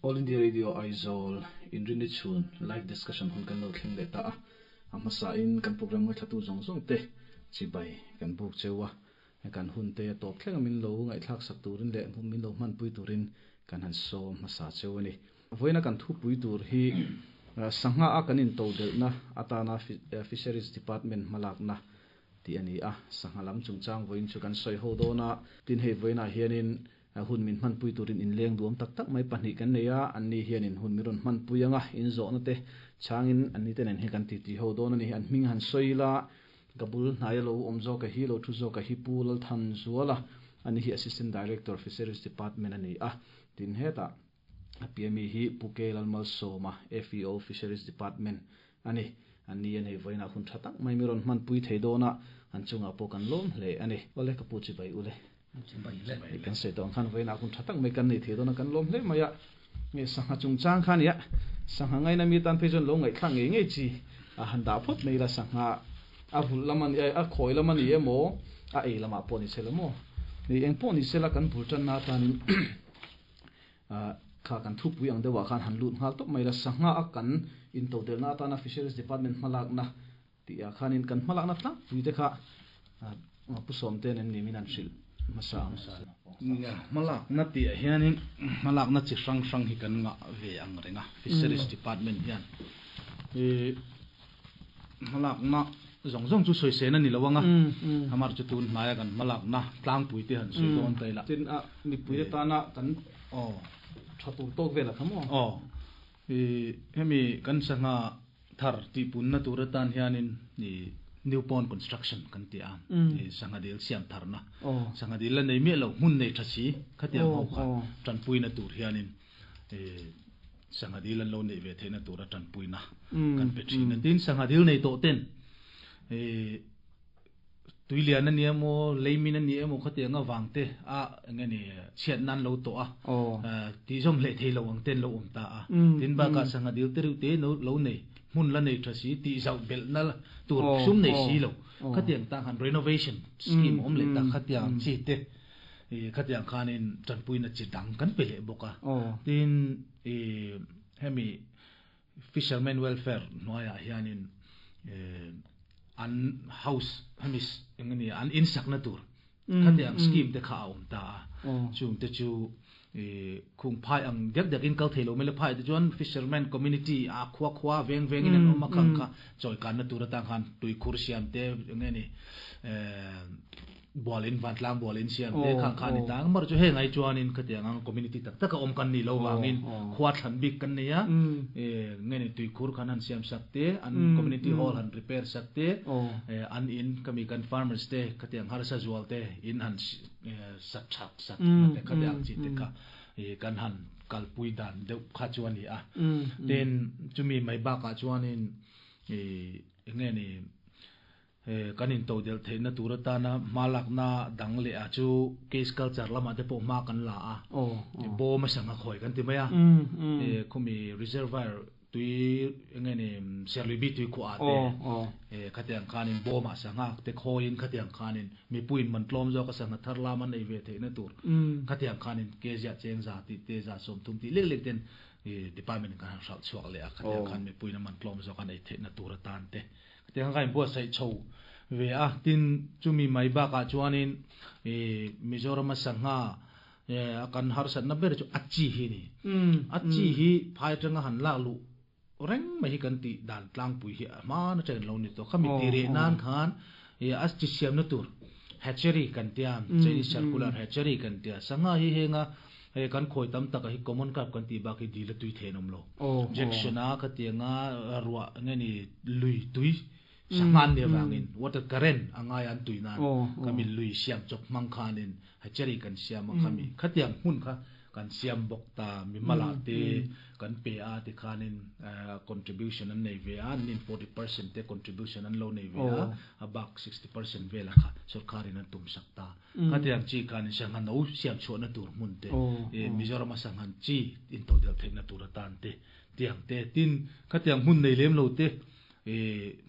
All India Radio Aizawl Inrinni chhun live discussion hun kan lo thleng leh ta a, a hmasa in kan program ngaithlatu zawng zawng te chibai kan buk cheu a, kan hun te a tawp thleng a min lo ngaihthlak sak turin leh min lo hmanpui turin kan han sawm hmasa cheu a ni. Vawiina kan thupui tur hi sangha a kan intodelhna atana Fisheries Department hmalakna tih a ni a, sangha lam chungchang vawiin chu kan sawi ho dawn a, tin hei vawiinah hianin hun min hmanpui turin inleng duam tak tak mai pahnih kan nei a, anni hianin hun min rawn hmanpui ang a, inzawhna te changin anni te nen hian kan titi ho dawn a ni. An hming han sawi ila, ka bul hnaia lo awm zawk a hi, lo thu zawk a hi Pu Lalthanzuala, ani hi Assistant Director, Fisheries Department a ni a, tin hetah a piami hi Pu K Lalmalsawma, FEO, Fisheries Department a ni. An ni an hei vawiinah hun tha tak mai mi rawn hmanpui thei dawn a, an chungah pawh kan lawm hle a ni. Awle ka pu chibai ule. Hei kan sawi tawh ang khan vawiinah hun tha tak mai kan nei thei dawn a, kan lawm hle mai a. Nge sangha chungchang kha nia, sangha ngaina mi tan phei chuan lo ngaihthlak ngei ngei chi a han dah phawt mai ila, sangha a vulh lam a ni, a khawi lam a ni emaw, a ei lamah pawh ni sela maw? Ni eng pawh ni sela kan bul tanna atanin Kha kan thupui ang deuhah khan han lut nghal tawp mai la, sangha a kan intodelhna atana Fisheries Department hmalakna tihah khanin kan hmalakna tlangpui te kha Pu Sawmte'n em ni min han hrilh hmasa ang. Nia, hmalakna tihah hianin hmalakna chi hrang hrang hi kan ngah ve ang reng a, Fisheries Department hian hmalakna zawng zawng chu sawisên a ni lo ang a, amar chu tun hnaia kan hmalakna tlangpui te han sawi dawn ta ila. Tin, a mipui atana kan tha tur tawk vel a kha maw? Aw, hemi kan sangha thar tihpunna tur atan hianin new pond construction kan ti a, sangha dil siam tharna, sangha dil la nei miah lo, hmun nei tha si khatiang ho kha tanpuina tur hianin Sangha dil an lo neih ve theihna tura tanpuina kan pe thin a. Tin, sangha dil nei tawh ten tui lian a ni emaw, leimin a ni emaw khatiang avang te a eng nge ni chhiat nan lo tawh a, tih zawm hleh thei lo ang ten lo awm ta a. Tin, bakah sangha dil te reuh te lo nei, hmun la nei tha si, tih zauh belhna tur sum nei si lo khatiang tan khan renovation scheme a awm leh ta khatiang chi te. I khatiang khanin tanpuina chi dang kan pe leh bawk a. Tin, i hemi Fishermen Welfare hnuaiah hianin an house hemi eng nge ni an insakna tur khatiang scheme te kha a awm ta a. Chungte chu i khung phai ang dek dekin kal thei lo mai la, phai te chuan fishermen community a khua khua veng vengin an awm a, khang kha chawikanna tur atang khan tuikhur siam te eng nge ni Bualin vantlang bualin siam te khang kha a ni ta ang. Amaherawhchu heng ai chuanin khatiang ang community tak tak a awm kan nih loh vangin khua thlan bik kan nei a, nge ni tuikhur khan han siam sak te, an community hall han repair sak te, an in khami kan farmers te khatiang harsa zual te in han sak thak sak na te khatiang chi te kha kan han kalpui dan deuh kha chu a ni a. Tin, chumi mai bakah chuanin enge ni Kan intodelh theihna tur atana hma lakna dang leh a chu case culture lamah te pawh hma kan la a, bawm a sangha khawi kan ti mai a, khumi reservoir tui eng nge ni Serluibi tui khuah ah te khatiang khanin bawmah sangha te khawiin khatiang khanin mipuiin man tlawm zawk a sangha thar lam an ei ve theihna tur khatiang khanin keziah chengza tih te za 30 tih lek lek ten department in kan han hralh chhuak leh a, khatiang khan mipuiin a man tlawm zawk an ei theihna tur atan te. Tiang kha inbuatsaih chho ve a, tin chumi mai bakah chuanin Mizorama sangha a kan harsatna ber chu a chi hi a ni. A chi hi phai atanga han lak luh reng mai hi kan tih dan tlangpui hi a hman atangin lo ni tawh. Khami tih reh nan khan a chi siamna tur hatchery kan tia, Chinese circular hatchery kan tia. Sangha hi henga Hei kan khawi tam tak ah hi common carp kan tih bak hi dil a tui thei an awm lo. Jection a khatiang a ruah nge ni lui tui sangha an nih avangin water current a ngai a an tui nan khami lui siam chawp hmang khanin hatchery kan siam a khami khatiang hmun kha kan siam bawk ta mimal ah te kan pe a tikhanin contribution an nei ve a an nin 40% te contribution an lo nei ve a a bak 60% vel a kha sorkar in an tum sak ta. Khatiang chi khan sangha no siam chhuahna tur hmun te, Mizorama sangha chi intodelh theihna tur atan te tiang te, tin khatiang hmun nei lem lo te,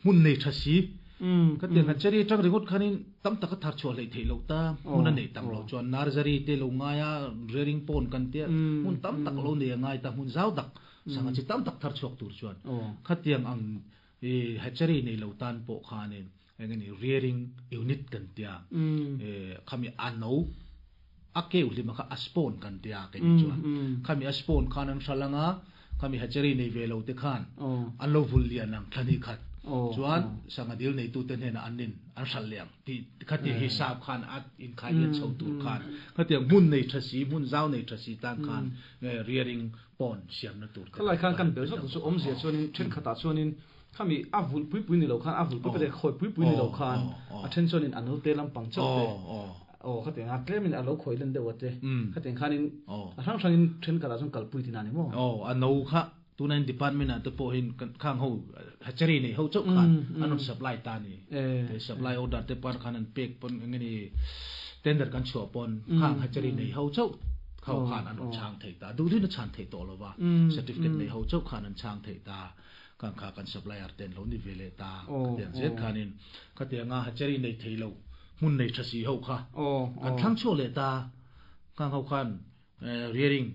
hmun nei tha si, Khatiang hatchery atang ringawt khanin tam taka thar chhuah hleih theih loh ta, hmun a neih tam loh chuan nursery te lo ngai a, rearing pond kan tia hmun tam tak lo nei a ngai ta, hmun zau tak sangha chi tam tak thar chhuak tur chuan khatiang ang hatchery nei lo tan pawh khanin eng nge ni rearing unit kan tia khami a no a keu hlima kha a spawn kan tia kei chuan khami a spawn khan an hral anga khami hatchery nei ve lo te khan an lo vul lian ang thla hnih khat chuan sangha dil neitu te hnenah an nin an hral leh ang tih khati hi sap khan a inkhai lian chho tur khan khatiang hmun nei tha si hmun zau nei tha si tan khan rearing pond siamna tur te Khalai khan kan bel zawk chu awmzia chuanin thenkhatah chuanin khami a vulh pui pui ni lo khan a vulh pui pui khawi pui pui ni lo khan a then chuanin a note lampang chauh te aw khatiang a tlemin a lo khawi len deuh a te khatiang khanin a hrang hrangin thenkhatah chuan kalpui tina ni maw? Aw a no kha tunain department ah te pawh hin khang ho hatchery nei ho chauh khan an rawn supply ta a ni. Supply order te pawn khan an pek pawn eng nge ni tender kan chhuah pawn khang hatchery nei ho chauh ho khan an rawn chhang thei ta. Duh duhin a chhan theih tawh lo va, certificate nei ho chauh khan an chhang thei ta. Khang kha kan supplier te an lo ni ve leh ta. Khatiang zet khanin khatianga hatchery nei thei lo hmun nei tha si ho kha kan thlang chhuak leh ta. Khang ho khan rearing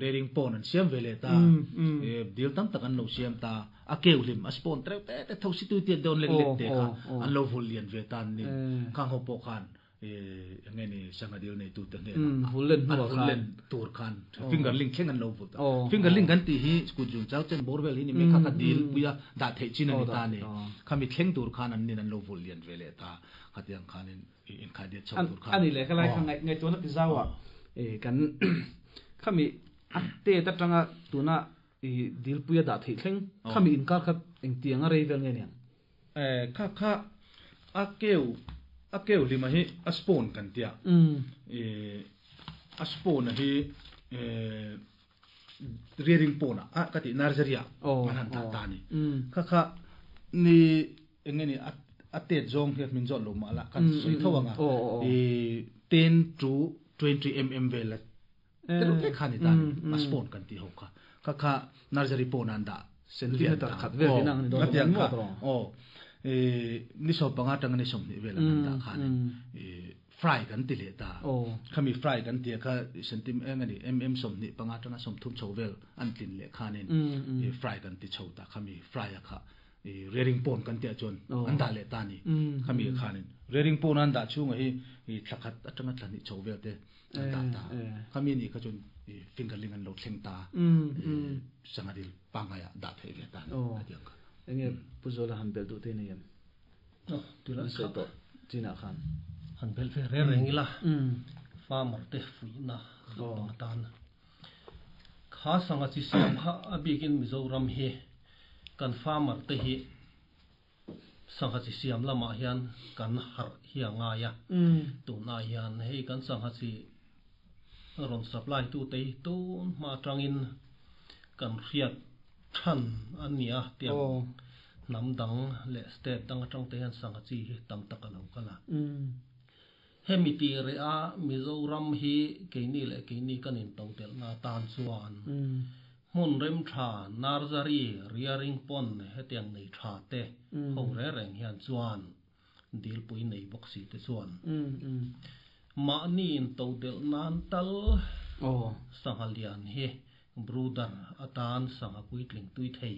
rearing pond an siam ve leh ta. Dil tam tak an lo siam ta. A keu hlim a spawn tereuh te te tho si tui tiat dawn lek lek te kha an lo vul lian ve ta an ni. Khang ho pawh khan eng nge ni sangha dil neitu te hnenah an vul len tur khan fingerling thleng an lo vul ta. Fingerling kan tih hi kut zung chau chen bawr vel hi ni mai kha kha dil puia dah theih chin a ni ta a ni. Khami thleng tur khan an nin an lo vul lian ve leh ta. Khatiang khanin inkhaidiat chho tur khan. A ni leh kha lai kha ngaihtuahna ti zau ah kan khami a tet atanga tuna dilpuia dah theih thleng khami inkar kha engtiang a rei vel nge niang? Kha kha a keu a keu hlima hi a spawn kan tia a spawn a hi rearing pond ah ka tih nursery ah an han dah ta a ni. Kha kha ni eng nge ni a tet zawng hi min zawt lo mah la kan sawi tho ang a 10 to 20 mm vel a te reuh te kha ni ta ni a spawn kan tih ho kha kha kha nursery pond ah an dah centimeter khat vel tihna ang ni dawn lo maw aw ni sawm panga atanga ni sawmhnih vel an han dah khan fry kan ti leh ta khami fry kan tia kha centim eng ani mm 25 atanga 30 chho vel an tlin leh khanin fry kan ti chho ta khami fry a kha rearing pond kan tia chuan an dah leh ta ni khami khanin rearing pond an dah chhunga hi thla khat atanga thla hnih chho vel te an dah ta khami ni kha chuan fingerling an lo thleng ta sangha dil pangai ah dah theih ve ta ni khatiang kha. Enge Pu Zuala han belh duh te nei em? Tuna sawi tawh chinah khan. Han belh ve reng reng ila farmer te fuihna lampang atan kha sangha chi siam kha a bikin Mizoram hi kan farmer te hi Sangha chi siam lamah hian kan harh hi a ngai a, tunah hian hei kan sangha chi rawn supply tute hi tun hma atangin kan hriat than a ni a, tiang hnam dang leh state dang atang te hian sangha chi hi tam tak a lo kal a. Hemi tih reh a Mizoram hi keini leh keini kan intodelhna atan chuan hmun rem tha nursery rearing pond hetiang nei tha te ho reng reng hian chuan dilpui nei bawk si te chuan mahni intodelh nan tal sangha lian hi brooder atan sangha puitling tui thei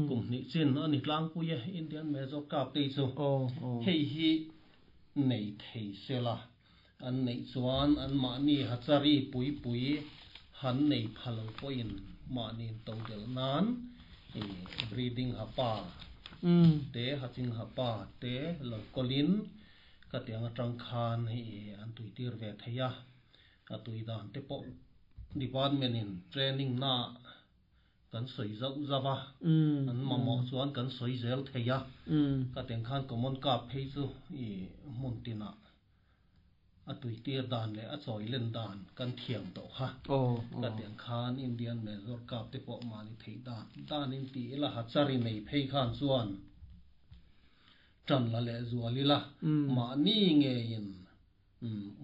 kum hnih chin a ni tlangpui e Indian Major Carp te hi chu hei hi nei thei sela, an neih chuan anmahni hachari pui pui han nei pha lo pawhin mahniin to delh nan i breeding ha pa te haching ha pa te lo kawlin ka tiang atang khan i an tuitir ve thei a, a tui dan te pawh department in training na Kan sawi zauh zauh a, an mamawh chuan kan sawi zel thei a. Ka teng khan common carp phei chu i hmun tinah a tuitir dan leh a chawi len dan kan thiam tawh kha. Ka teng khan Indian Major carp te pawh mahni theih dan danin ti ila hachari nei phei khan chuan tan la leh zual ila mahni ngeiin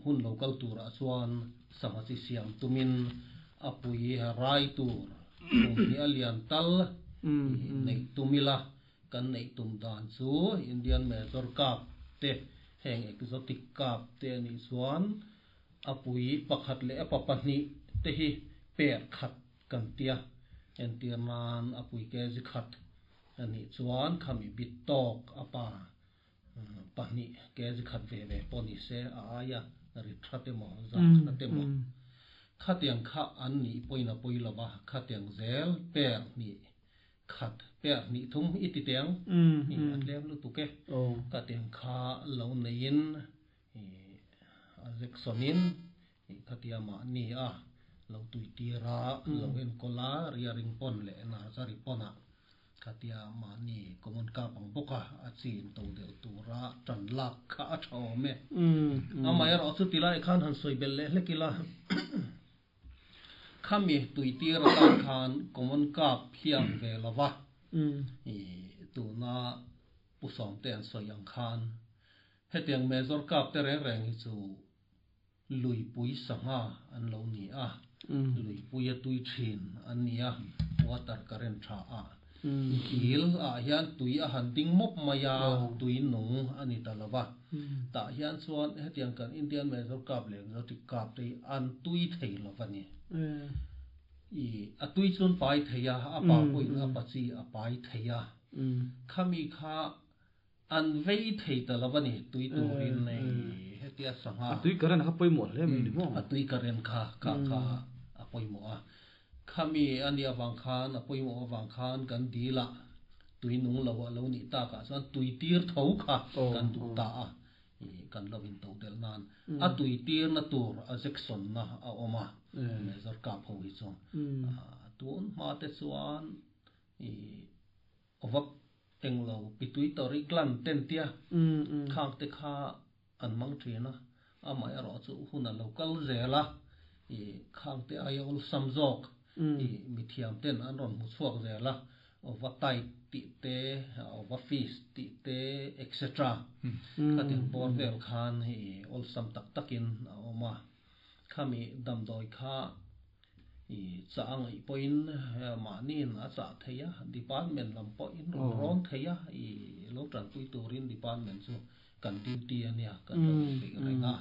Hun lo kal turah chuan sangha chi siam tumin a pui rai tur kum hi a lian tal neih tum ila, Kan neih tum dan chu Indian Major Carp te, heng Exotic Carp te a nih chuan a pui pakhat leh a pa pahnih te hi per khat kan tia. Entir nan a pui kg khat a nih chuan khami bit tawk a pa pahnih kg khat ve ve pawh ni se a aia rit that emaw zah that emaw khatiang kha an nih pawhin a pawi lova khatiang zel per hnih khat per hnih thum i ti teng i a tlem lutuk e khatiang kha lo neiin i a zek sawnin i khatia mahni a lo tuitir a lo enkawl a rearing pond leh nursery pond ah khatia mahni common carp ang bawk a a chin to deuh tura tan lak kha a tha awm e. Amaherawh chu tilai khan han sawi belh leh hlek ila khami tuitir atan khan common carp hiam ve lova i tuna pu sawm te an sawi ang khan hetiang major carp te reng reng hi chu luipui sangha an lo ni a luipui a tui thin an ni a water current tha a dil ah hian tui a han ding mawp mai a tui nung a ni ta lova tah hian chuan hetiang kan Indian major carp leh exotic carp te hi an tui thei lova ni. I a tui chuan pai thei a a pa pawhin a pa chi a pai thei a khami kha an vei thei ta lova ni tui turin nei hetia sangha a tui current kha pawimawh hle mai ni maw a tui current kha kha kha a pawimawh a khami ani awang khan a pawimawh awang khan kan dila tui nung lo a lo ni tak ah chuan tui tir tho kha kan duh ta a kan lo in to del nan a tui tir na tur a jackson na a awm a major carp ho hi chu tun hma te chuan i ovak englo pituitary gland ten tia khang te kha an mang thin a amaherawh chu hun a lo kal zel a i khang te aia awlsam zawk i mithiam ten an rawn hmu chhuak zel a ova tight tih te ova fish tih te etc khatiang bawr vel khan i awlsam tak takin a awm a khami damdawi kha i cha angai pawhin mahniin a chah thei a department lam pawh in rawn rawn thei a i lo tanpui turin department chu kan duty ania kan lo peih reng a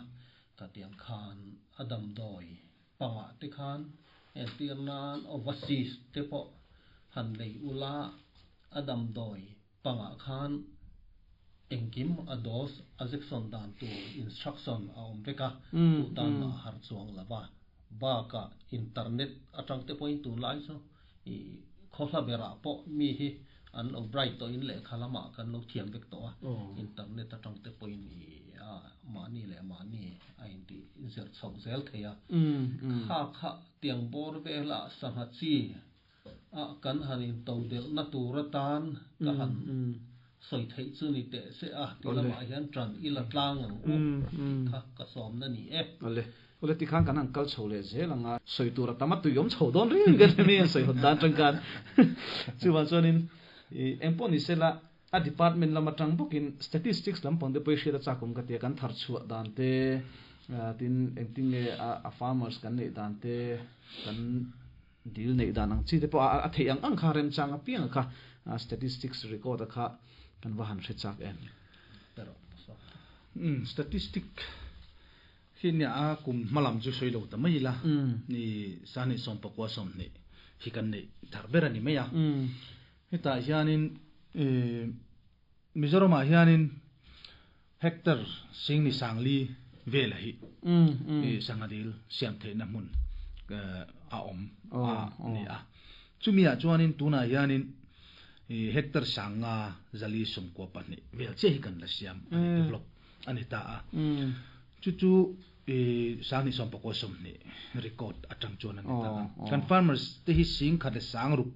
khatiang khan a damdawi panga te khan entir nan overseas te pawh han lei ula a damdawi panga khan engkim a dose a jackson dan tur instruction a awm vek a tu tan mah har chuang lova baka internet atang te pawhin tun lai chu i khawhla berah pawh mi hi an lo bright tawh in lehkha lamah kan lo thiam vek tawh a internet atang te pawhin i a mahni leh mahni a inti zir chhoh zel thei a kha kha tiang bawr vela sangha chi a kan han in to delh na tur atan ka han sawi theih chu ni teh se a ti lamah hian tan ila tlang ang u kha ka sawm na ni e. Ole ole ti khan kan han kal chho leh zel anga sawi tur a tama tui awm chho dawn ring kan mi an sawi hot dan tang kan chuwan chuanin i engpawh ni sela a department lama tang bawkin statistics lampang te pawh hriat a chakum ka tia kan thar chhuah dan te tin engtin nge a farmers kan neih dan te kan dil neih dan ang chi te pawh a thei ang ang kha rem chang apiang kha statistics record a kha kan va han hre chak em. Pero Statistic hi nia a kum hmalam chu sawi lo ta mai la ni sani sawm pakua sawm hnih hi kan nei thar ber ani mai a hetah hianin Mizoramah hianin hectare sing ni sangli vela hi i sangadil siam theihna hmun a awm a ni a chumi ah chuanin tunah hianin i hectare sanga zali sawmkua pahnih vel che hi kan la siam ani develop ani ta a chu chu i sangni sawm pakua sawmhnih record atang chuan ani ta a kan farmers te hi sing khat le sang ruk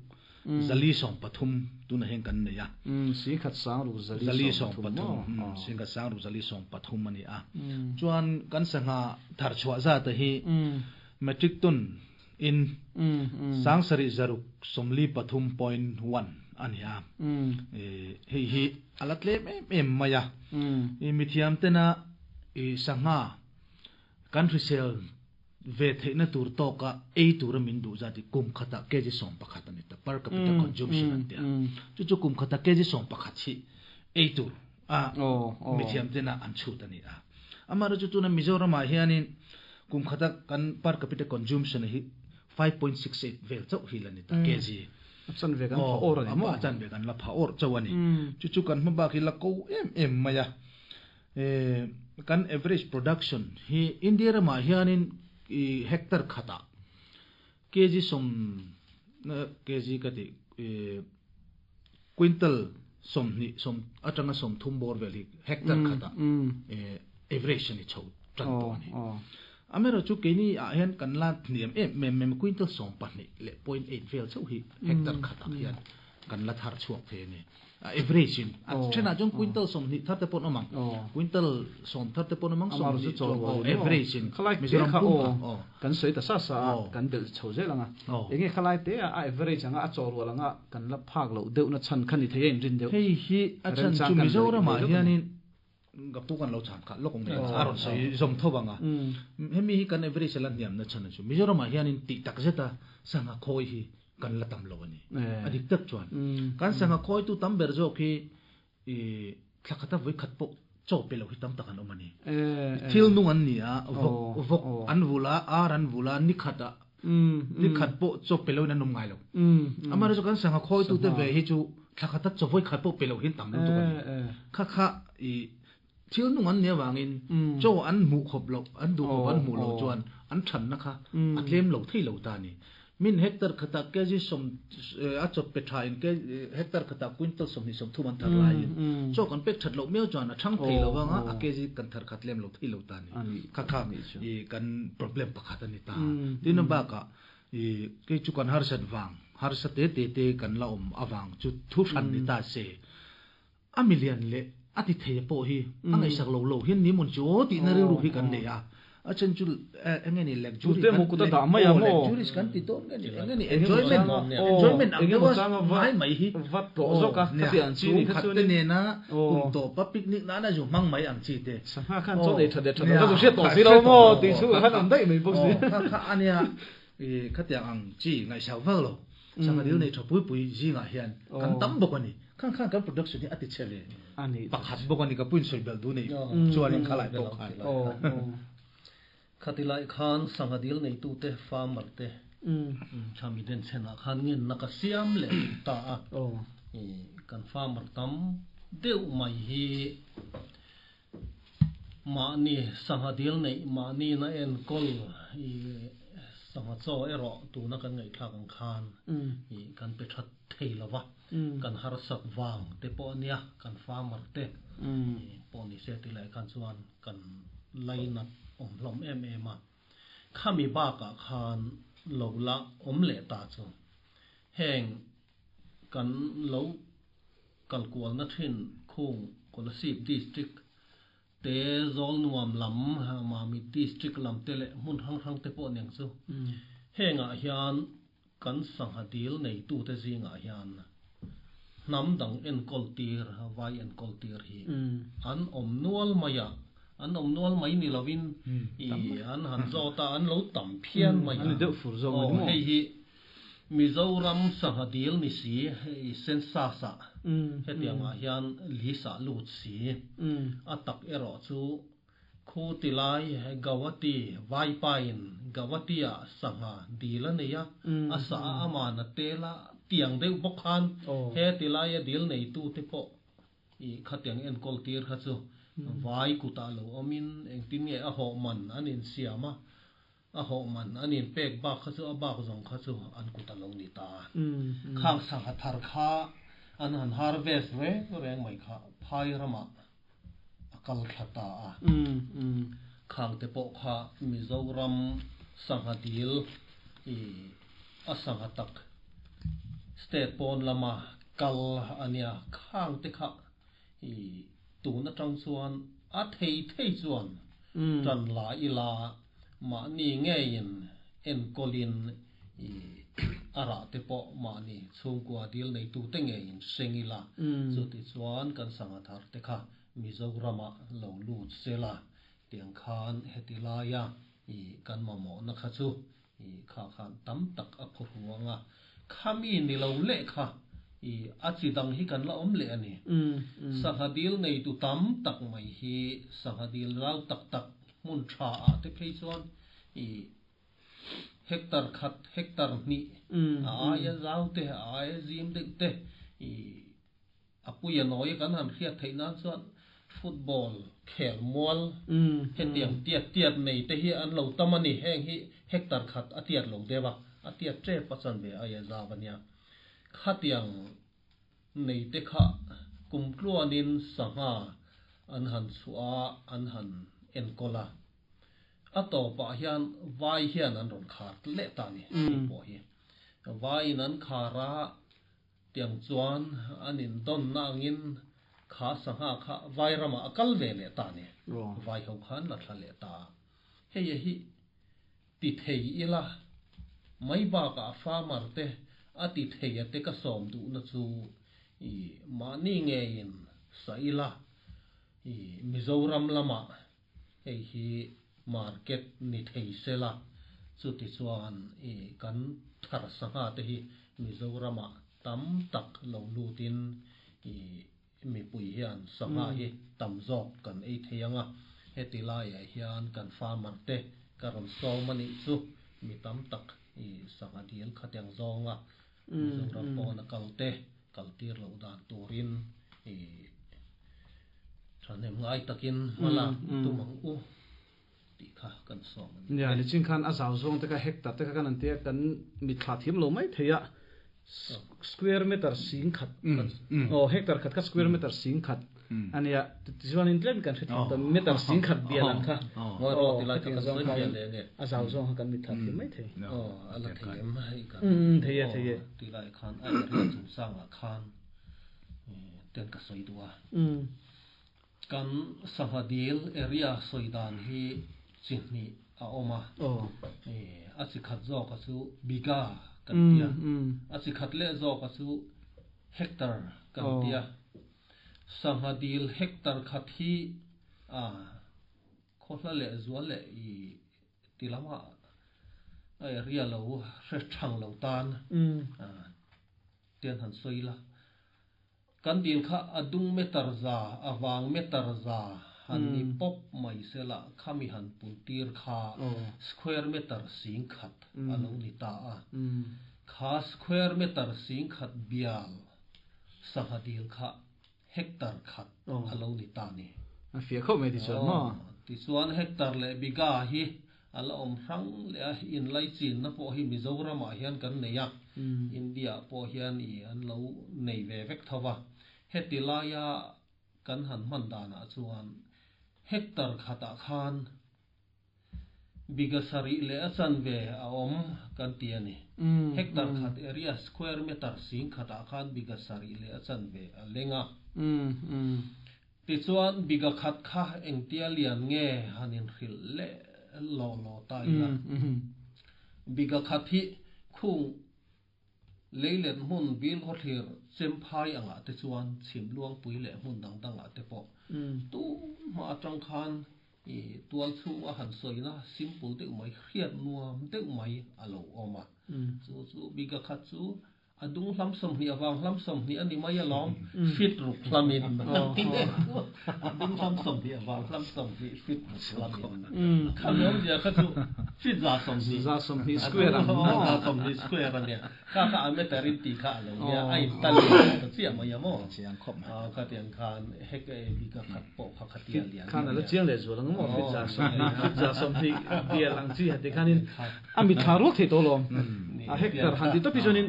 zali sawm pathum tuna hian kan nei a sing khat sang ruk zali sawm pathum sing khat sang ruk zali sawm pathum ani a chuan kan sangha thar chhuah za te hi metric ton in sang sari zaruk somli pathum point one ani a hei hi ala tlem em em mai a i mithiam tena i sangha kan hrisel Ve theihna tur tawka ei tura min duh zat hi kum khatah kg 11 a ni ta, per capita consumption an ti a. Chu chu kum khatah kg 11 hi ei tur a mithiam tena an chhut a ni a. Amaherawhchu tuna Mizoramah hianin kum khata kan per capita consumption hi 5.68 vel chauh hi la ni ta, kg. A chanve kan pha awr a ni maw? A chanve kan la pha awr chauh a ni. Chu chu kan hma bak hi la ko em em mai a. Kan average production hi India ramah hianin hectare khatah kg sawm kg ka tih quintal 20 sawm atanga 30 bawr vel hi hectare khatah average a ni chho tan tawh a ni. Amaherawhchu keini ah hian kan la hniam em em em quintal 12 leh 0.8 vel chauh hi hectare khatah hian kan la thar chhuak thei a ni. Average in a thenah chuan quintal 20 thar te pawh an awm ang, quintal 10 thar te pawh an awm ang, 20 chuan aw average in khalai te Mizoram kha pum aw aw kan sawi ta sa sa a aw kan belh chho zel ang a. Aw. Enge khalai te a a average anga a chaw rual anga kan la phak loh deuhna chhan kha ni thei a inrin deuh. Hei hi a chhan Remchang chu kan lo Mizoramah nei lawk a ni. hianin ka pu kan lo chhan kha lawk ang Aw a rawn sawi zawm tho ang a. Hemi hi kan average a la hniamna chhan a chu Mizoramah hianin tih tak zeta sangha khawi hi kan la tam lo a ni. A dik tak chuan kan sangha khawitu tam ber zawk hi i thla khata vawi khat pawh chaw pe lo hi tam tak an awm a ni. Thil nung an ni a, vawk vawk an vul a, ar an vul a, ni khatah ni khat pawh chaw pe loin an awm ngai lo. Amaherawhchu kan sangha khawitu te ve hi chu thla khata chaw vawi khat pawh pe lo hi an tam lutuk a ni. Kha kha i thil nung an ni avangin chaw an hmuh khawp loh, an duh khawp an hmuh loh chuan an thanna kha a tlem lo thei lo ta a ni. Min hectare khatah kg sawm a chawp pe tha in hectare khatah quintal 20 30 an thar laiin chaw kan pek that loh miau chuan a thang thei lo vanga a kg kan thar kha tlem lo thei lo ta a ni. Kha kha i kan problem pakhat a ni ta. Tin a bakah i kei chu kan harsat vang, harsa te te te kan la awm avang chu thu hran ni ta se. A milian leh a ti thei pawh hi a ngaihsak lo lo hian ni mawn chu aw tihna rilru hi kan nei a. A then chu eng nge ni luxury Tute maw kuta dah mai a maw? Luxuries kan ti dawn nge ni eng nge ni enjoyment enjoyment ang deuha ngai mai hi vat tawh zawk a khati ang chi ni kha chuan te nena kum tawpa picnic nana zu hmang mai ang chi te. Sangha khan chaw nei that leh that lo kha chu hriat tawh si lo maw tih chu khan awm daih mai bawk si. Kha kha ania khatiang ang chi ngaihsak vak lo. Sangha dil nei tha pui pui zingah hian kan tam bawk a ni. Khan khan kan production hi a ti che ve pakhat bawk a ni ka puin sawi belh duh nei chuanin khalai pawh khan. Khatilai khan sangha dil nei tu te farmer te thami den chenah khan ngen na ka siam leh ta a. Kan farmer tam deuh mai hi mahni sangha dil nei mahni na enkawl i sangha chaw erawh tuna kan ngaihthlak ang khan i kan pe that thei lova kan harsak wang te pawh ania kan farmer te pawh ni se tilai khan chuan kan lainat awm hlawm em em a. Khami bakah khan lo la awm leh ta chu heng kan lo kalkualna thin khung Kolasib district te zawl nuam lam Mamit district lam te leh hmun hrang hrang te pawh niang chu hengah hian kan sangha dil nei tu te zingah hian hnam dang enkawl tir vai enkawl tir hi an awm nual mai a, an awm nual mai ni lovin i an han zawt a, an lo tam phian mai a. An ni deuh fur zawk mai maw? Hei hi Mizoram sangha dil ni si hei census ah hetiangah hian list ah lut si a tak erawh chu khu tilai Gauhati vaipain Gauhati ah sangha dil a nei a, a sa a aman a tel a tiang deuh bawk khan he tilai a dil nei tu te pawh i khatiang enkawl tir kha chu vai kutah lo awmin engtin nge a hawh man an insiam a, a hawh man an in pek bak kha chu a bak zawng kha chu an kut a lo ni ta. Khang sangha thar kha an han harvest reng reng mai kha phai ramah a kal thla ta a. Khang te pawh kha Mizoram sangha dil i a sangha tak state pawn lama kal ania khang te kha i tun atang chuan a thei thei chuan tan la ila mahni ngein enkawlin i a rah te pawh mahni chhungkua dil nei tu te ngein seng ila chuti chuan kan sangha thar te kha Mizoramah lo lut sela tiang khan heti laia i I kan mamawh na kha chu i kha khan tam tak a phu ruang a. Khami ni lo leh kha i a chi dang hi kan la awm leh a ni. Sangha dil nei tu tam tak mai hi sangha dil rau tak tak hmun tha ah te phei chuan i hectare khat hectare hnih a aia zau te a aia zim deuh te i a puia nawi kan han hriat theih nan chuan football khel mual hetiang tiat tiat nei te hi an lo tam a ni. Heng hi hectare khat a tiat lo deuh a, a tiat tep a chan ve aia zau a nia. Khatiang nei te kha kum tluanin sangha an han chhuah a, an han enkawl a. A tawpah hian vai hian an rawn khar leh ta a ni hei pawh hi. Vaiin an khar a, tiang chuan an indawnna angin kha sangha kha vai ramah a kal ve leh ta a ni. Vai ho khan la thla leh ta a. Hei hi ti thei ila mai bakah farmer te a ti thei a te ka sawm duhna chu i mahni ngeiin sa ila i Mizoram lamah hei hi market ni thei sela chuti chuan i kan thar sangha te hi Mizoramah tam tak lo lutin i mipui hian sangha hi tam zawk kan ei thei anga heti laiah hian kan farmer te ka rawn sawm a nih chu mi tam tak i sangha dil khatiang zawnga Mizoram pawna kal te kal tir loh dan turin i thahnem ngai takin hma lak tum ang u tih kha kan sawm a ni. Nia, nichin khan a zau zawng te kha hectare te kha kan an tia kan mitthla thiam lo mai thei a, square meter sing khat aw hectare khat kha square meter sing khat a nia, tichuanin tlem kan hrethiam ta meter sing khat bial ang kha aw hetiang zawng kha a zau zawng kha kan mitthla thiam mai thei. Aw a la thei em hei kan thei e thei e. Tilai khan a area chungchangah khan ten ka sawi duh a. Kan sangha dil area sawi dan hi chi hnih a awm a, a chi khat zawka chu biga kan ti a, a chi khat leh zawka chu hectare kan ti a. Sangha dil hectare khat hi a khawhla leh zual leh i ti lamah a area lo hre thang lo tan tian han sawi la. Kan dil kha a dung meter za, a vang meter za han ni pawp mai sela khami han pun tir kha square meter sing khat a lo ni ta a. Kha square meter sing khat bial sangha dil kha hectare khat a lo ni ta ni. A fiah khawp mai tichuan maw? Tichuan hectare leh biga hi A la awm hrang leh a, inlaichinna pawh hi Mizoramah hian kan nei a, India-ah pawh hian i an lo nei ve vek tho va. Heti laia kan han hman danah chuan hectare khatah khan biga sarih leh a chanve a awm kan ti a ni. Hectare khat area square meter sing khatah khan biga sarih leh a chanve a leng a. Tichuan, biga khat kha engtia lian nge han inhrilh leh law law ta ila. Biga khat hi khung leilet hmun bil khawthlir chemphai angah te chuan chhim luangpui leh hmun dang dangah te pawh tun hma atang khan i tual chhunga han sawina simple deuh mai, hriat nuam deuh mai a lo awm a. Chu chu biga khat chu A dung hlam 20 avang hlam 20 a ni mai alawm, fit ruk hlamin an ti leh thu. A dung hlam 20 avang hlam 20 fit ruk hlamin. Kha lawmzia kha chu fit 120. 120 square ang. 120 square a nia. Kha kha a meter in tih kha a lo nia, a in tal in ta chiah mai a maw. Chiang khawp mai. Kha tiang khan hek e bik a khat pawh kha khatia lian. Khan a la chiang leh zual ang maw fit 120 fit 120 bial ang chi hati khanin A mitthla ruak thei tawh lawm. A hectare han ti tawp hi chuanin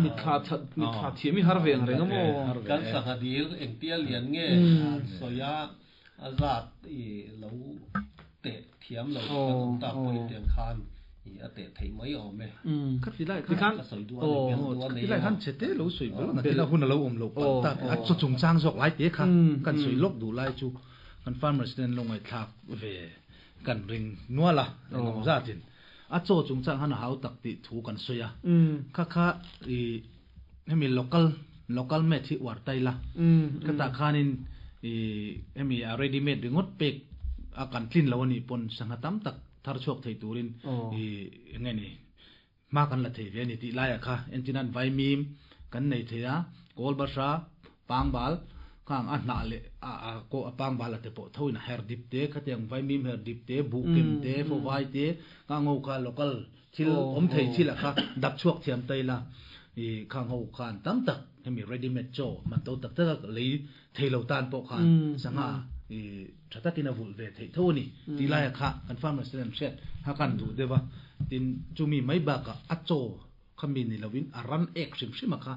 mitthla mitthla thiam hi har ve ang reng a maw? Kan sangha dil engtia lian nge an sawi a, a zat i lo teh thiam lo kan awm tak pawh in tiang khan i a teh theih mai awm e. Khati lai khan ka sawi duh a ni, bel duh a nei a. Khati lai khan chhe te lo sawi bel a, nakin a hun a lo awm loh palh tak a, chaw chungchang zawk lai te kha kan sawi lawk duh lai chu kan farmers ten an lo ngaihthlak ve Kan ring nual a, engemaw zatin a chaw chungchang khan a hau tak tih thu kan sawi a. Kha kha i hemi local local made hi uar ta ila. Khatah khanin i hemi a ready made ringawt pek a kan tlin lo a nih pawn sangha tam tak thar chuak thei turin i enge ni hma kan la thei ve a ni tih laiah kha entinan vaimim kan nei thei a, kawlbahra, pangbal khang a hnah leh a a a pangbal a te pawh thoin a her dip te khatiang vaimim her dip te, buhkem te, fawvai te, khang ho kha local thil awm thei thil ah kha dap chhuak thiam ta ila i khang ho khan tam tak hemi ready made chaw man to tak tak a lei thei lo tan pawh khan sangha i tha takin a vulh ve theih tho a ni tih laia kha kan farmers ten an hriat kha kan duh deuh a, tin chumi mai bakah a chaw kha mi ni lovin a ran ek hrim hrim a kha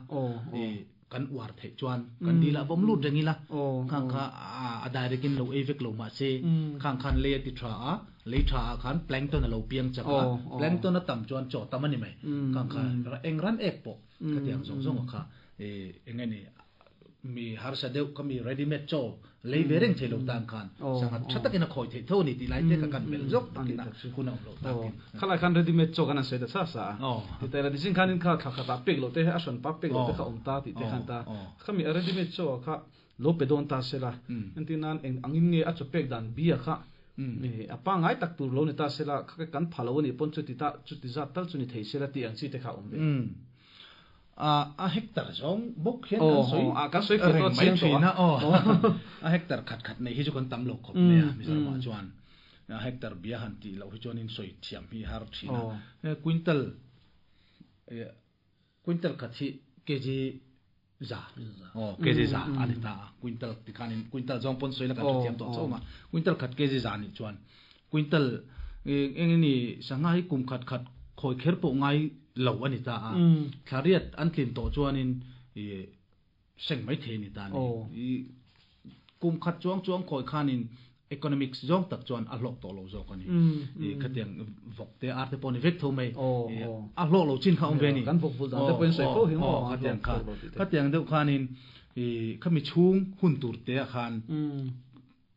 i kan uar theih chuan kan dil ah vawm lut reng ila khang kha a direct in lo ei vek lo mahse khang khan lei a ti tha a, lei tha ah khan plankton a lo piang chak a, plankton a tam chuan chaw tam a ni mai khang kha eng ran ek pawh khatiang zawng zawng a kha i eng nge ni mi harsa deuh kha mi ready made chaw lei ve reng thei lo tan khan sangha tha takin a khawi theih tho a ni tih lai te kha kan belh zawk takin a hun a awm loh takin. Khalai khan ready made chaw kan han sawi ta sa sa a, ti ta ila nichin khanin kha thla khatah pek loh te a hran pa pek loh te kha awm ta tih te khan ta khami a ready made chaw ah kha lo pe dawn ta sela entir nan eng angin nge a chaw pek dan bia kha a pangngai tak tur lo ni ta sela kha kan pha lo a nih pawn chuti ta chuti zat tal chu ni thei sela tih ang chi te kha a awm ve. A hectare zawng bawk hian kan sawi kan sawi fiah tawh chiang tawh a. A hectare khat khat nei hi chu kan tam lo khawp mai a Mizoramah chuan a hectare bia han tih loh hi chuan in sawi thiam hi har thin a. Quintal quintal khat hi kg za aw kg za a ni ta a quintal tikhanin quintal zawng pawn sawi la kan hrethiam tawh chauh ang a quintal khat kg za nih chuan Quintal eng nge ni sangha hi kum khat khat khawi kher pawh ngai lo a ni ta a, thla riat an tlin tawh chuanin i seng mai thei a ni ta a ni. I kum khat chuang chuang khawi khanin economics zawng tak chuan a hlawk tawh lo zawk a ni. I khatiang vawk te ar te pawh ni vek tho mai a hlawk lo chin kha a awm ve a ni. Kan vawk vul dan te pawhin sawi fo hi maw? Khatiang kha khatiang deuh khanin i khami chhung hun tur te ah khan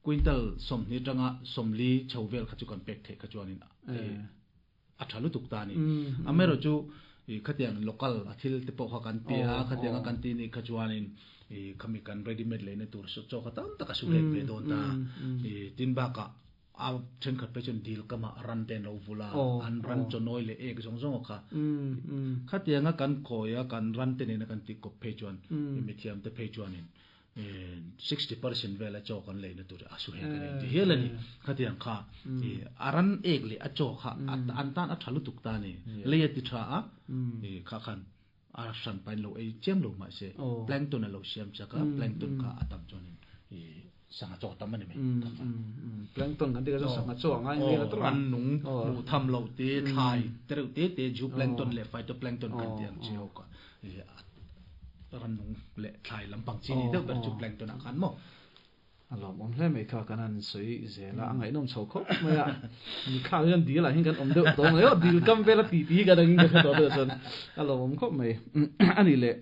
Quintal 20 atanga 40 chho vel kha chu kan pek theih kha chuanin a tha lutuk ta a ni. Amaherawh chu khatiang local a thil te pawh kha kan pe a, khatiang a kan ti nih kha chuanin khami kan ready made leina tur chaw kha tam tak a su let ve dawn ta. Tin bakah a thenkhat phei chuan dil kamah ran te an lo vul a, an ran chawnawi leh ek zawng zawng kha khatianga kan khawi a, kan ran te nena kan tih kawp phei chuan mithiam te phei chuanin 60% vel a chaw kan leina tur a su hek a ni ti hial a ni. Khatiang kha a ran ek leh a chaw kha an tan a tha lutuk ta a ni. Lei a ti tha a, kha khan a hran pain lo ei chiam lo mahse plankton a lo siam chak a, plankton kha a tam chuanin sangha chaw tam a ni mai. Plankton kan tih kha chuan sangha chaw a ngai vel a tawrh a. Ran nung hmuh tham loh te, thlai te reuh te te, zooplankton leh phytoplankton kan tih ang chi ho kha Rannung leh thlai lampang chi ni deuh ber chu plankton ah khan maw? A lawmawm hle mai kha kan han sawi zel a, a ngaihnawm chho khawp mai a. Mi khak hian dil ah hian kan awm deuh tawh mai aw, dil kam vel a ti ti hi kan angin ka hre tawh deuh chuan a lawmawm khawp mai. A nih leh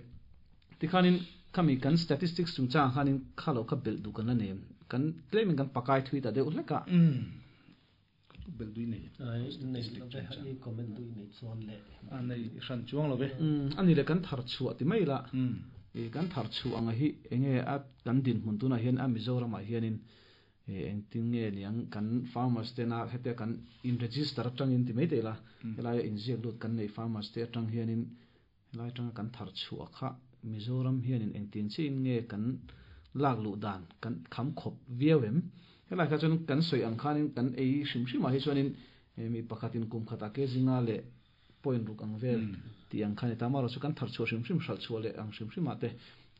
tikhanin khami kan statistics chungchangah khanin kha loh kha belh duh kan la nei em? Kan tlemin kan pakai thui ta deuh hlek a. Bel dui nei. Ai nei lo ve i comment dui nei chuan le. A nei hran chuang lo ve. A ni le kan thar chhuah ti mai la. I kan thar chhuah anga hi enge a kan dinhmun tunah hian a Mizoram ah hianin engtin nge niang kan farmers tena hetia kan in register atangin ti mai thei la helaia inziak lut kan nei farmers te atang hianin Helai atanga kan thar chhuah kha Mizoram hianin engtin chiahin nge kan lak luh dan kan kham khawp viau em? Helai kha chuan kan sawi ang khanin kan ei hrim hrimah hi chuanin mi pakhatin kum khatah ke zinga leh point ruk ang vel tih ang kha a ni ta. Amaherawhchu chu kan thar chhuah hrim hrim hralh chhuah leh ang hrim hrimah te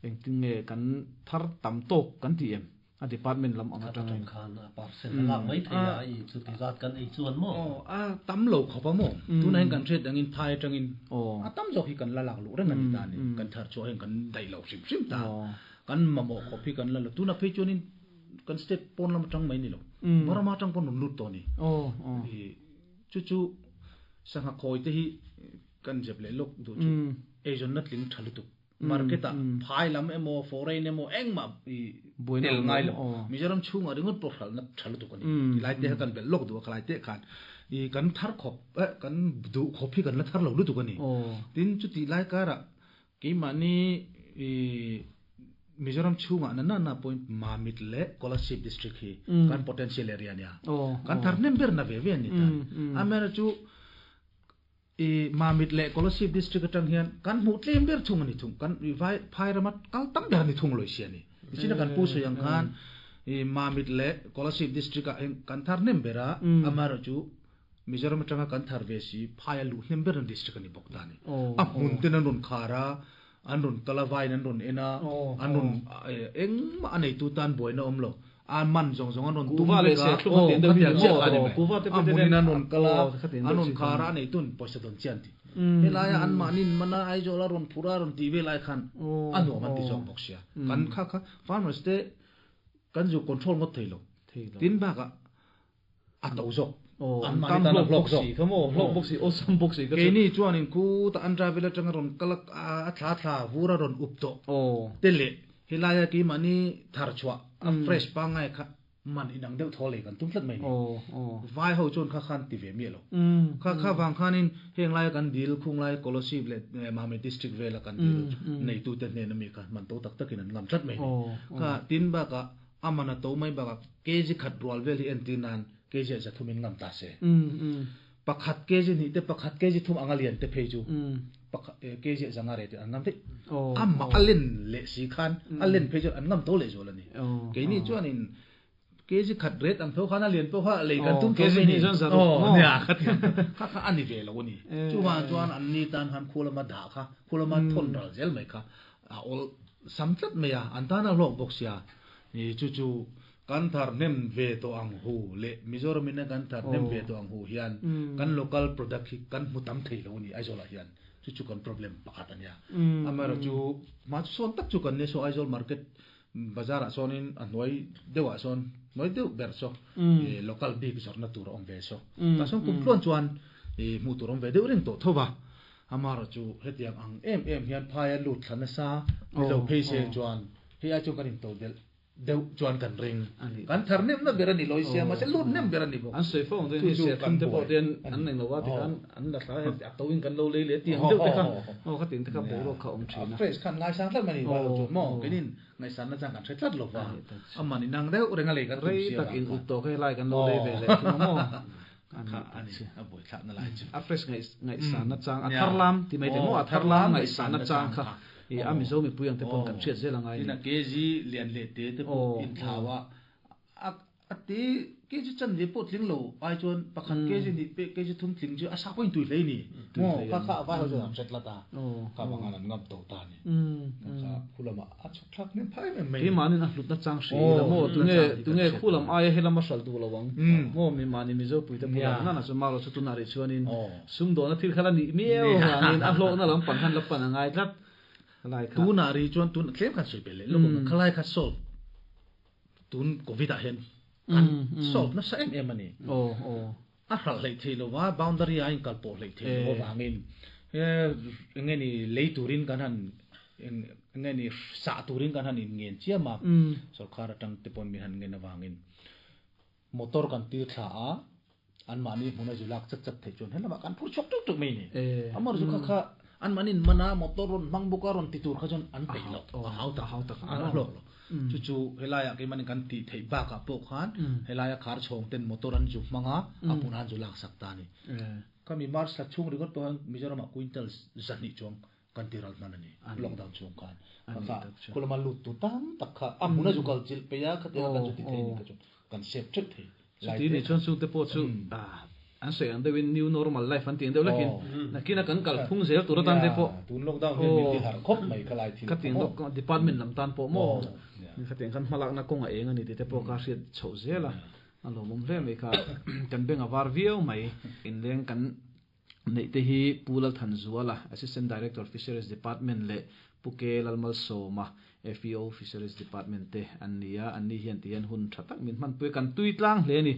engtin nge kan thar tam tawk kan ti em? A department lam ang atang in. Khan a percent a lak mai thei a i chuti zat kan ei chuan maw? Aw a tam lo khawp a maw? Tunah hian kan hriat dangin thai atangin a tam zawk hi kan la lak luh reng a ni ta a ni. Kan thar chhuah hian kan daih lo hrim hrim ta. Kan mamawh khawp hi kan la lo. Tunah phei chuanin kan state pawn lam atang mai ni lo. Burma atang pawn rawn lut tawh a ni. Chu chu sangha khawi te hi kan zep leh lawk duh chu eizawnna tling tha lutuk. Market ah phai lam emaw foreign emaw engmah i tel ngai lo. Mizoram chhungah ringawt pawh hralhna tha lutuk a ni. Tilai te kha kan belh lawk duh a khalai te khan i kan thar khawp eh kan duh khawp hi kan la thar lo lutuk a ni. Tin chutih lai karah keimahni i. Mizoram chhunga na na na point Mamit leh Kolasib district hi kan potential area nia. Kan thar hnem ber na ve ve an ni ta. Amaherawhchu i Mamit leh Kolasib district atang hian kan hmuh tlem ber thung a ni thung. Kan vai phai rama kal tam ber a ni thung lawih si a ni. Nichina kan pu sawi ang khan i Mamit leh Kolasib district ah hian kan thar hnem ber a, amaherawhchu Mizoram atanga kan thar ve si phai a luh hnem berna district a ni bawk ta a ni. A hmun ten an rawn khar a, an rawn kal a, vaiin an rawn en a, an rawn engmah a neitu tan buaina awm lo. A man zawng zawng an rawn tum vek a, aw khatiang chiah kha a ni mai. A hmunin an rawn kal a, an rawn khar a, a neitun pawisa dawn chiah an ti. Helaia anmahnin mana Aizawl a rawn phur a, a rawn tih vel ai khan a nuam an ti zawk bawk sia. Kan kha kha farmers te kan zu control ngawt thei lo. Tin bakah a to zawk. An mahni tan a hlawk zawk. Hlawk bawk si, awlsam bawk si. Keini chuanin khuta an travel atanga rawn kal a thla thla vur a rawn up tawh te leh helaia keimahni thar chhuah a fresh pangngai kha man inang deuh thaw lei kan tum tlat mai ni. Vai ho chuan kha khan ti ve miah lo. Kha kha vang khanin heng laia kan dil khung lai Kolasib leh Mamit district vela kan dil neitute hnena mi kha man to tak takin an ngam tlat mai ni. Kha tin bakah A man a to mai bakah kg khat rual vel hi entir nan kg ah zathumin ngam ta se. Pakhat kg hnih te pakhat kg thum anga lian te phei chu pakhat kg ah zanga rate an ngam daih. A mah a len leh si khan a len phei chuan an ngam to leh zual a ni. Keini chuanin kg khat rate ang tho khan a lian pawh kha lei kan tum tho mai ni. Nia kha kha a ni ve lo a ni. Chuvang chuan an ni tan khan khu lama dah kha khu lama thawn ral zel mai kha a awl sam tlat mai a, an tan a hlawk bawk sia. Ni chu chu kan thar hnem ve tawh ang hu leh Mizoram ina kan thar hnem ve tawh ang hu hian kan local product hi kan hmu tam thei lo a ni Aizawl ah hian chu chu kan problem pakhat a nia. Amaherawh chu hma chu sawn tak chu kan nia saw Aizawl market bazar ah sawnin a hnuai deuh ah sawn hnuai deuh ber saw local bik zawrhna tur a awm ve saw. Tah sawn kum tluan chuan hmuh tur a awm ve deuh reng tawh tho va. Amaherawh chu hetiang ang em em hian phai a lut thla nasa ni lo phei se chuan hei ai chuan kan intodelh deuh chuan kan ring. Kan thar hnemna ber a ni lawi sia mahse lut hnem ber a ni bawk. An sawi fo ang chuan hei serthlum te pawh te an nei lo a tikhan an la thla a a to in kan lo lei leh tih ang deuh te kha aw kha tin te kha boruak kha a awm thin a. A fresh khan ngaisang tlat mai a ni vai lo chuan maw keinin ngaihsan na chang kan hre tlat lo va a man inang deuh reng a lei kan tum sia. Rei tak in up tawh kha helai kan lo lei ve leh thung a maw. A buai thlak na lai chu. A fresh ngaihsan na chang, a thar lam ti mai te maw, a thar lam ngaihsan na chang kha i a Mizo mipui ang te pawh kan hriat zel a ngai ni. Tin a kg lian leh te te pawh inthlau a, a te kg chanve pawh tling lo ai chuan pakhat kg hnih pek kg thum tling chu a sa pawhin tui hlei ni. Maw kha kha a vai ho chuan an hret lat a, kha vang an ngam to ta ni. Kha khu lamah a chhuk thlak hnem phai em mai. Keimahnin a hlutna chang hri ila maw tunge tunge khu lam aia helam a hralh duh lo ang maw mimahni Mizo puite bulah nana chu marawh chu tunah rih chuanin sumdawhna thil kha la nih miau vangin a hlawkna lam pang khan la pan a ngai tlat khalai kha. Tunah rih chuan tun tlem khan sawi belh leh lawk ang khalai kha solve tun covid ah hian kan solve nasa em em a ni. A hralh hleih theih lo va, boundary a inkal pawh hleih theih loh avangin eng nge ni lei turin kan han eng nge ni sah turin kan han inngen chiam a, sorkar atang te pawn min han ngen avangin motor kan tir thla a, anmahni hmuna zu lak chat chat theih chuan helamah kan phur chhuak tuk tuk mai ni. Amar zu kha kha anmahni in mana motor rawn hmang bawk a rawn ti tur kha chuan an peih lo, a hau tak, a hlawk lo. Chu chu helaia keimahni kan tih theih bakah pawh khan helaia khar chhawng ten motor an zu hmang a, a hmunah an zu laksak ta a ni. Khami March thla chhung ringawt pawh hian Mizoramah quintal zahnih chuang kan ti ral hman a ni, lockdown chhung khan. Kha khulama lut tu tam tak kha a hmuna zu kal chilh peih a, khatianga kan zu ti thei ni kha chu kan save teuh thei. Chuti ni chuan chungte pawh chu an sawi ang deuhin new normal life an tih ang deuh lakin nakina kan kal phung zel tur atan te pawh tun lockdown hian min ti harh khawp mai kha lai thil kha maw department lam tan pawh maw khatiang khan hmalakna kawng a eng a ni tih te pawh kha hriat chhoh zel a a lawmawm hle mai kha kan beng a var viau mai inleng kan neih te hi Pu Lalthanzuala, Assistant Director Fisheries Department leh Pu Ke Lalmalsawma, FEO Fisheries Department te an ni a, anni hian ti hian hun tha tak min hmanpui a, kan tui tlang hle a ni.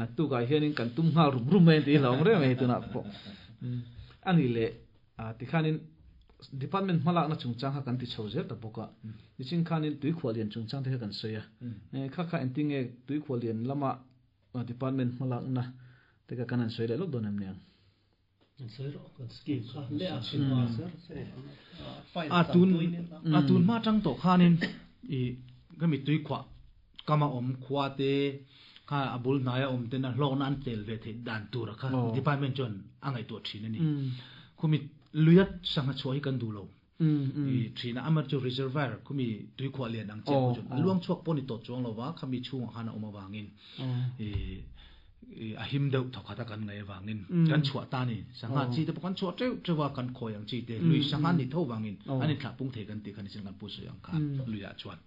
Naktukah hianin kan tum nghal rum rum mai a ni tih hi hlauhawm reng mai hei tunah pawh a ni leh tikhanin Department hmalakna chungchang kha kan ti chho zel ta bawk a, nichin khanin tuikhuahlian chungchang te kha kan sawi a, kha kha engtinge tuikhuahlian lama Department hmalakna te kha kan han sawi leh lawk dawn em niang? An sawi rawh kan scheme kha leh a a tun a tun hma tang tawh khanin I kami tui khwa kama om khwa te kha abul naya om te na hlok na an tel ve the dan tur kha department chon angai to thin ani khumi luyat sanga choi kan du lo i thina amar chu reservoir khumi tui khwa lian ang che chon luang chuak poni to chuang lova khami chung hana oma wangin i a him deuh thokata kan ngai wangin kan chhuah ta ni sanga chi te kan chhuah teu chewa kan khoi ang chi te lui sanga ni tho wangin ani thla pung the kan ti khan sin kan pu su ang kha luya chuan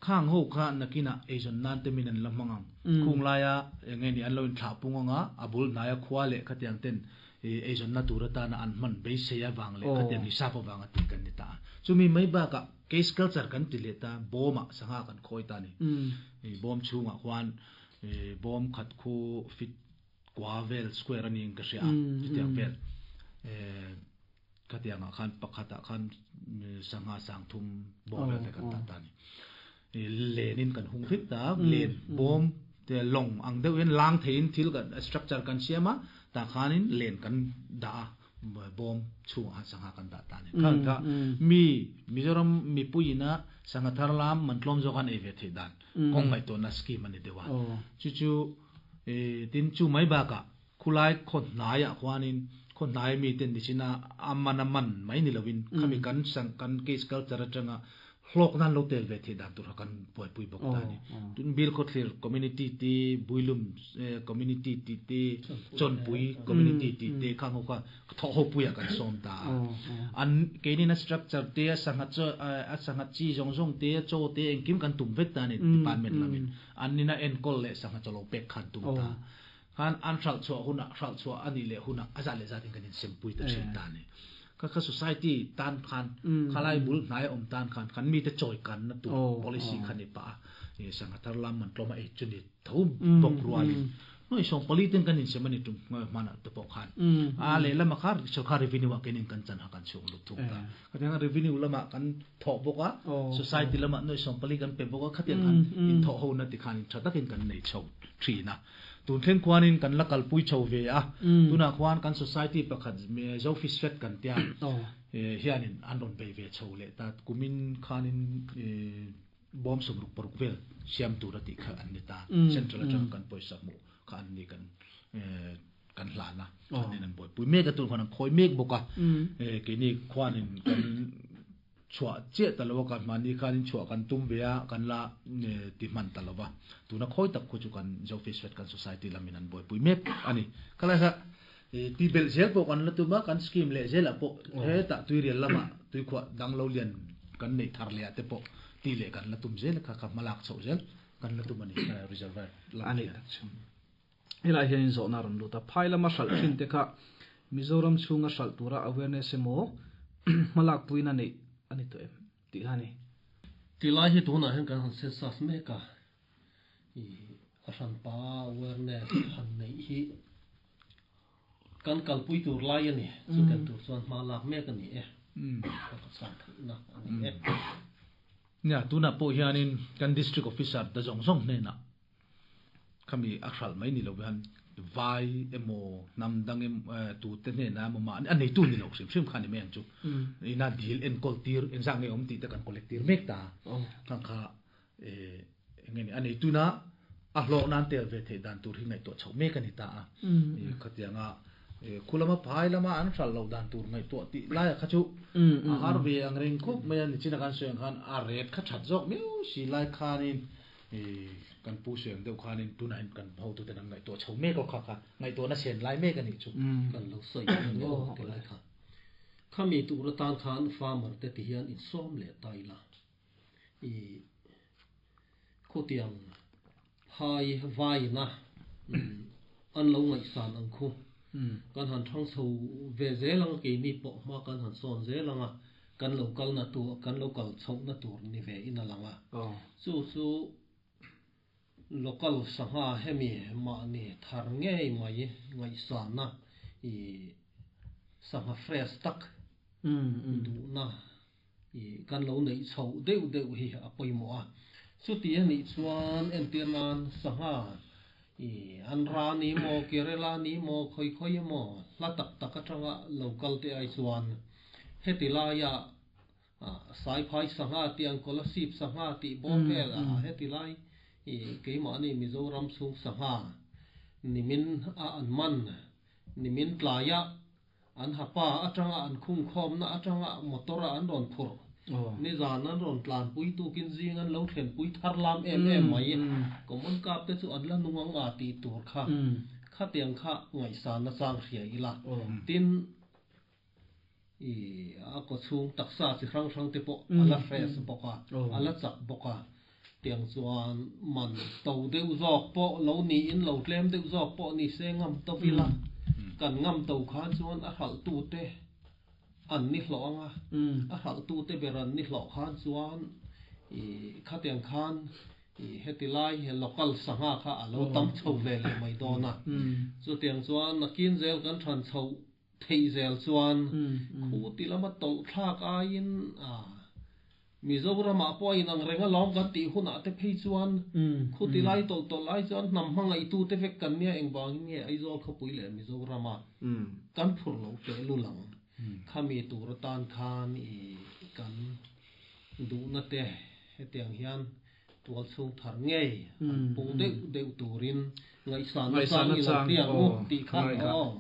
khang ho kha nakina eizon nan te min an lamangang khung laia nge ni an lo in thla punga abul naya khwa le khatiang ten eizon na turata na an man be seya wang le khatiang hisap wanga ti kan ni ta chumi mai ba ka case culture kan ti le ta boma sanga kan khoi ta ni e bom chunga khwan bom khat khu fit kwa vel square ani ka ria tiang vel khatiang khan pakhata khan sanga sang thum bom vel te kan ta ta ni lenin kan hung fit ta len bom te long ang deuh in lang thein thil kan structure kan siama ta khanin len kan da bom chung a sanga kan da ta ni khan ka mi Mizoram mi puina sanga tharlam mantlom zo kan eve the dan kong mai to na scheme ani dewa chu chu tin chu mai ba ka khulai khon naya khwanin khon nai mi ten dichina amman man mai ni lovin khami kan sang kan case culture atanga hlok nan lo tel ve the dan tur kan poi pui bok ta ni tun bil kho thlir community ti builum community ti ti chonpui community ti te khang ho kha tho ho puya kan som ta an ke ni na structure te sanga cho a sanga chi jong jong te cho te engkim kan tum vet ta ni department lamin an ni na en kol le sanga chalo pek khan tum ta khan an hral chua huna hral chua ani le huna aza le za tin kan in sempui ta thin ta ni ka ka society tan khan khalai bul nai om tan khan khan mi te choi kan na tu policy khan ni pa e sangathar lam man tloma e chuni tho bok ruali noi song politin kan in semani tum mana te pok khan a le lama khar sarkar revenue wa kenin kan chan ha kan chung lu thung ta khatang revenue lama kan tho boka society lama noi song pali kan pe boka khatiang khan in tho ho na ti khan thatakin kan nei chho thina tun thleng khuanin kan lakal pui chho ve a tuna khuan kan society pakhat me zo fish fet kan tia hianin an ron be ve chho le ta kumin khanin bom somruk paruk vel siam tura ti kha an ni ta central atang kan poisa mu kha an ni kan kan hlana anin an boi pui me ka tun khuan khoi mek boka ke ni khuanin kan chua che talawa kan mani khanin chua kan tum vea kan la ti man talawa tuna khoi tak khu chu kan zo fish fet kan society lamin an boi pui mek ani khala kha ti bel zel po kan la tuma kan scheme le zel apo he ta tuirial lama tui khwa dang lo lian kan nei thar le ate po ti le kan la tum zel kha kha malak chho zel kan la tum ani reservoir ani helai hian zo na ron lu ta phai lama hral thin te kha Mizoram chunga hral tura awareness emo malak puina nei ani to em ti hani ti lai hi tuna hen kan han se sas me ka i asan pa awareness han nei hi kan kalpui tur lai ani chu kan tur chuan ma lak me ka ni e ka sa na ani e nya tuna po hianin kan district officer da zong zong ne na khami akhral mai ni lo han vai emo nam dang em tu te ne na mo ma an nei tu ni lo sim sim khani men chu ina deal en kol tir en sang nge om ti te kan collect tir mek ta khang kha e ngeni an nei tu na a hlo nan tel ve the dan tur hi ngai to chho mek ani ta a e khatianga e khulama phai lama an hral lo dan tur ngai to ti lai kha chu a har ve ang reng khop mai ani china kan seng khan a ret kha that jok meu si lai khanin e kan pu seng deuh khanin tunain kan ho tu te nang ngai to chho mek ko kha kha ngai to na sen lai mek ani chu kan lo soi ni o ti lai kha khami tu ra tan khan farmer te ti hian in som le tai la i khotiang hai vai na an lo ngai san ang khu kan han thang chho ve zelang ke ni po ma kan han son zelanga kan local na tu kan local chho na tur ni ve ina langa chu chu local sanga hemi ma ni thar nge mai ngai san na i sanga fresh tak du na i kan lo nei chho deuh deuh hi a poimo a chu ti ani chuan entirnan sanga i an ra ni mo Kerala ni mo khoi khoi mo la tak tak atanga local te ai chuan heti laia Saiphai sangha tiang Kolasib sangha tih bawr vel a heti lai i keimahni Mizoram chhung sangha nimin a an man nimin tlaia an hapa atanga an khung khawmna atanga motor a an rawn phurh nizan an rawn tlanpui tukin zing an lo thlenpui thar lam em em mai common carp te chu an la nung ang a tih tur kha khatiang kha ngaihsan na chang hria ila tin i a kaw chhung taksa chi hrang hrang te pawh a la fresh bawk a a la chak bawk a tiang chuan man to deuh zawk pawh lo niin lo tlem deuh zawk pawh ni se ngam to ila kan ngam to khan chuan a hralh tu te an ni hlawh anga a hralh tu te ber an ni hlawh khan chuan i khatiang khan i heti lai he local sangha kha a lo tam chho ve leh mai dawn a chutiang chuan nakin zel kan than chho thei zel chuan khu ti lama tawlh thlak aiin a Mizoramah pawh a inang reng alawm kan tih hunah te phei chuan khu ti lai tawlh tawlh lai chuan hnam hmangaih tu te vek kan nia engvangin nge Aizawl khawpui leh Mizorama kan phur lo teh lulang khami tur atan khan i kan duhna te hetiang hian tual chhung thar ngei an pung deuh deuh turin ngaihsan a chang i lo hriang u tih kha aw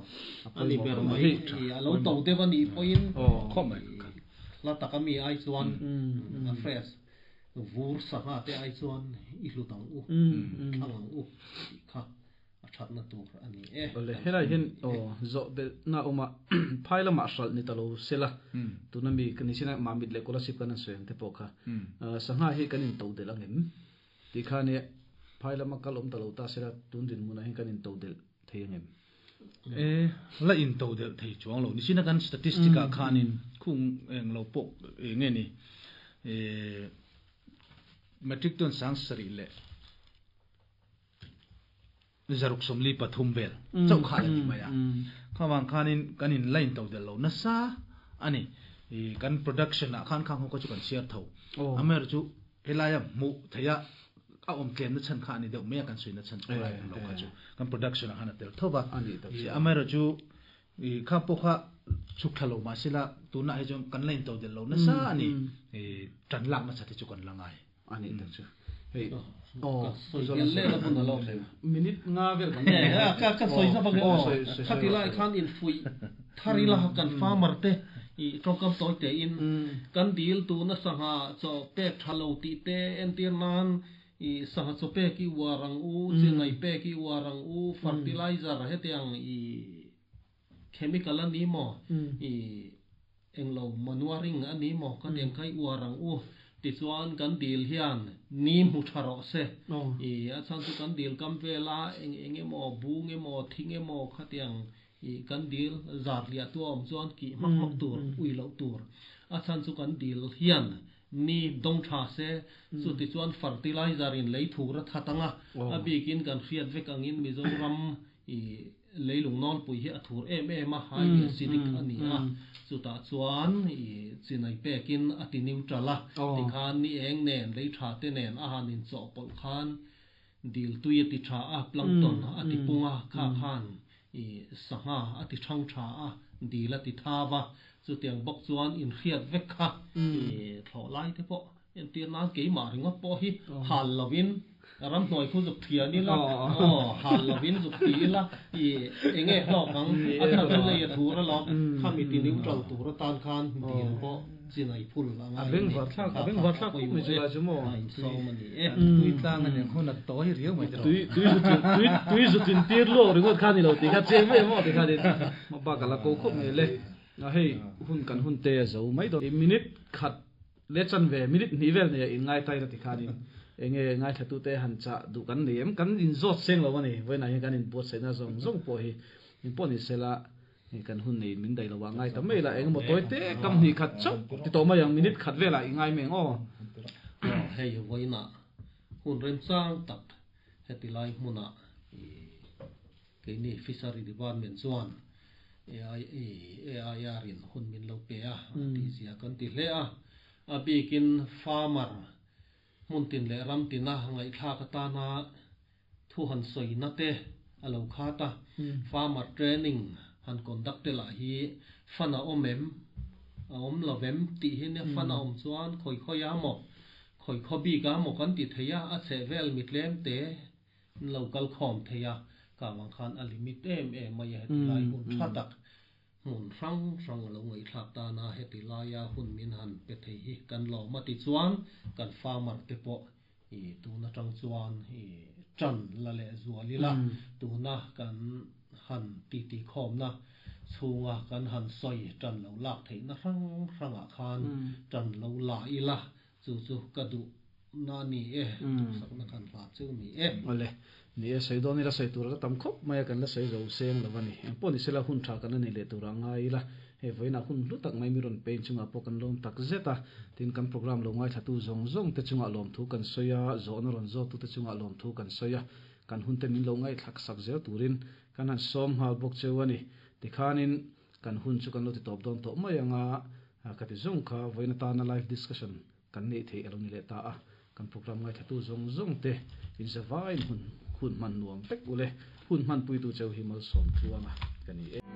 a ni ber mai i a lo to deuh a nih pawhin hla tak a mi ai chuan a fresh vur sangha te ai chuan i hlut ang u thlang ang u tih kha a thatna tur a ni e. Awle helai hian aw zawh belh na awm a phai lamah hralh ni ta lo sela tuna mi kan nisina Mamit leh Kolasib kan an sawi ang te pawh kha sangha hi kan in to delh ang em tih kha nia phai lama kal awm ta lo ta sela tun dinhmunah hian kan in to delh thei ang em. E la in to delh thei chuang lo nisina kan statistic ah khanin khung eng lo pawh eng nge ni e metric ton sang sarih leh zaruk sawmli pathum vel chauh kha la ti mai a khavang khanin kan in line to del lo nasa ani i kan production ah khan khang ho kha chu kan share tho amer chu helaia hmu theia a awm tlem na chan kha ani deuh mai a kan sui na chan chu lai lo kha chu kan production ah khan a tel thova i amer chu i kha pawh kha chhuk thla lo mahsela tunah hi chuan kan line to del lo nasa ani i tan lak na chati chu kan la ngai ani tak chu hei aw minute nga vel kan ka ka soi za bang khati lai khan in fui tharila kan farmer te i tokam toy te in kan dil tu na sangha cho pek thalo ti te entir nan i sangha cho pe ki warang u chinai pe ki warang u fertilizer hetiang i chemical ani mo i englo manuaring ani mo kan eng kai warang u ti chuan kan dil hian ni mu tharo se i a chan chu kan dil kam vela eng eng emaw bung emaw thing emaw khatiang i kan dil zat lia tu awm chuan ki mak mak tur ui lo tur a chan chu kan dil hian ni dong tha se chu ti chuan fertilizer in lei thura thatanga a bikin kan hriat vek angin Mizoram i leilung nawl pui hi a thur em em a highly acidic ani a chuta chuan i chinai pekin a ti neutral a tikhan ni eng nen lei tha te nen a han in chaw pawlh khan dil tui a ti tha a plankton a ti punga kha khan i sangha a ti thang tha a dil a ti thawa chutiang bawk chuan in hriat vek kha i thlo lai te pawh entir nan keimah ringawt pawh hi hal lovin ram hnuai khu zuk thian ila aw hal lovin zuk ti ila i enge hlawk ang a tha chu lei a thur alawm khami ti neutral tur atan khan dil pawh chinai phul anga a beng var thlak a beng var thlak mai chu lai chu mo sawm ani e tui tlang ani hun a toy riau mai tui tui zu tui tui zu tin tir lo ringawt khan ni lo ti kha cheng mai mo ti kha ni ma ba ka la ko khop mai le na hei hun kan hun te a zo mai do minute khat le chan ve minute ni vel ne in ngai tai la ti khanin enge ngai thatu te han cha du kan ni em kan in zawt seng lo ani voina hi kan in buat seina zong zong pawh hi in pawh ni sela kan hun nei min dai lo wa ngai ta mai la eng mo toy te kam ni khat chau ti to mai ang minute khat vela i ngai meng aw hei voina hun rem chang tak heti lai hmuna keini fishery department chuan AIR in hun min lo pe a ti zia kan ti hle a a bikin farmer hmun tin leh ram tina ngai thlak atana thu han soina te alo khata farmer training han conduct te lah hi fana omem a awm lovem tih hi nia fan a awm chuan khawi khawi a maw khawi khaw bik a maw kan ti thei a a chhehvel mi tlem te an lo kal khawm thei a ka vang khan a limit em em mai a heti lai hun tha tak hmun hrang hrang a lo ngaihthlak tan a heti laia hun min han pe thei hi kan lawm a tichuan kan farmer te pawh i tun atang chuan i tan la leh zual ila tuna kan han ti ti khawmna chhunga kan han sawi tan lo lak theihna hrang hrangah khan tan lo la ila chu chu ka duh na ni e sakna kan hla chu ni e. Ole ni e sei don ila sei tur la tam khop mai kan la sei zo seng lawani eng pawh ni sela hun tha kan ani le tur anga ila he voina hun hlu tak mai mi ron pein chunga pawh kan lawm tak zeta tin kan program lo ngai thatu zawng zawng te chunga lawm thu kan soya zawhna ron zo tu te chunga lawm thu kan soya kan hun te min lo ngai thlak sak zel turin kan han som hal bawk cheu ani tikhanin kan hun chu kan lo ti tawp dawn tawh mai anga ka ti zawng kha voina tana live discussion kan nei thei alo ni le ta a kan program ngai thatu zawng zawng te in zavain hun hun man nuam vek ule hun man pui tu cheu hi mal som thuanga kan ni e.